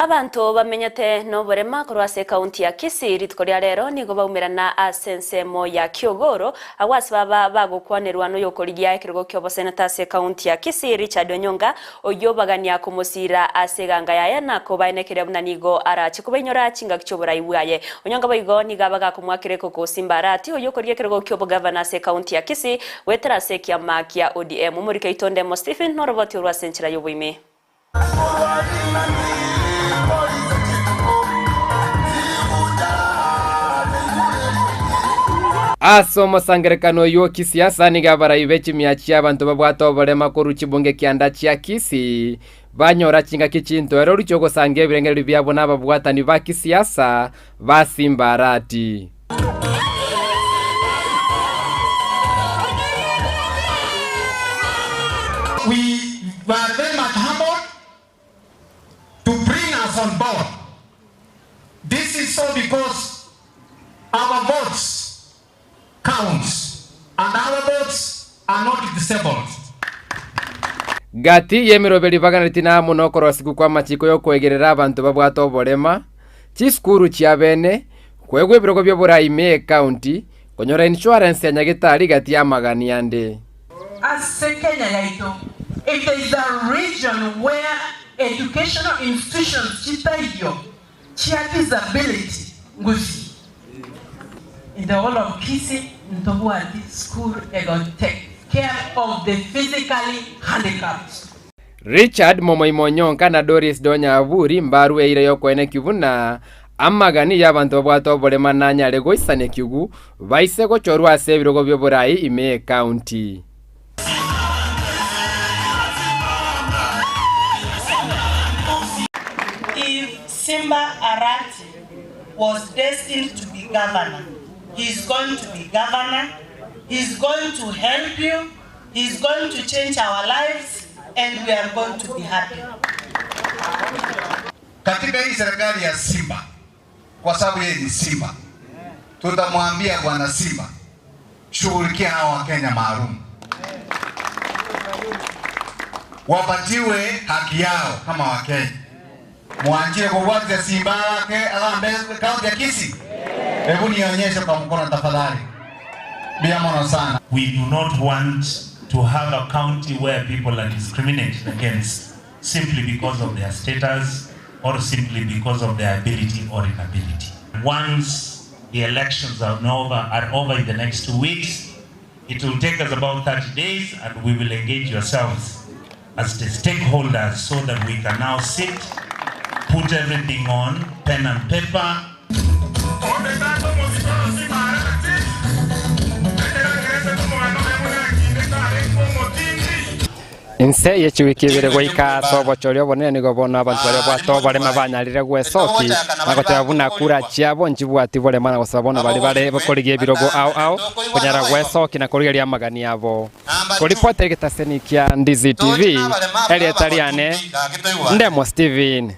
Abanto bamenyete noborema korwa ase ekaunti ya Kisii rituko ria rero nigo baumerana ase ensemo ya Kiogoro agwo ase baba bagokwanerwa noyokorigia ekerogo kioboseneta ase ekaunti ya Kisii Richard Onyonga oyio bagania komosiira ase eganga yaye na kobaenekeria buna nigo arache kobainyora chingaki chioborai bwaye. Onyonga boigo nigo abaga komwakera ekoko Simba Arati oyio okorigia ekerogo kiobogavana ase ekaunti ya Kisii goetera ase ekiama kia ODM. Omoriki oito Ndemo Stephen noroboti orwo ase enchera yoboime. Ase omosangererekano oyio o kisiasa nigo abarai be chimia chi'abanto babwate oborema korwa chibunge kianda chia Kisii banyora chingaki chintoereru chi'ogosanga ebirengererio biabo nababwatani ba kisiasa ba Simba Arati. We were very much humbled to bring us on board. This is so because our votes counts and our votes are not disabled. Gati y'emeroberi baganetie namo nokorosigwa kw'amachiko y'okoegerera abanto babwate oborema, chisukuru chiabene, Koegwa ebirogo bi'oborai ime y'ecounty, konyora insurance ya nyagetari gati y'amagani ande. Ase Kenya yaito, if there is a region where educational institutions chitaiyo chia disability ngusi. In the whole of Kisii ntobwati school ego take care of the physically handicapped. Richard Momoima Onyonka na Doris Donya Aburi mbarue eira y'okoenekia buna amagani y'abanto babwate oborema nanyare goisana ekiugu baise gochorwa ase ebirogo bi'oborai ime y'ecounty. If Simba Arati was destined to be governor, he is going to be governor, he is going to help you, He is going to change our lives and we are going to be happy. Katika hii serikali ya Simba, kwa sababu yeye ni Simba, tutamwambia bwana Simba, shughulikia hawa Wakenya maalum wapatiwe haki yao kama Wakenya. Mwanjire kubwatia Simba wake agambe kaunti ya Kisii. Hebu nionyeshe kwa mkono tafadhali. Bia mono sana. We do not want to have a county where people are discriminated against simply because of their status or simply because of their ability or inability. Once the elections are over, are over in the next 2 weeks, it will take us about 30 days and we will engage yourselves as the stakeholders so that we can now sit, put everything on pen and paper. Inse ye chiwiki ibere goika ase obochori obonene nigo bono abanto baria babwate oborema banyarire gwesoki na goteba buna kura chiabo nchibwati borema na gosaba bono baria bare korigia ebirogo ao ao konyara gwesoki na korigeria amagani abo. Koripota egetaseni kia Ndizi TV, erieta riane Ndemo Steven.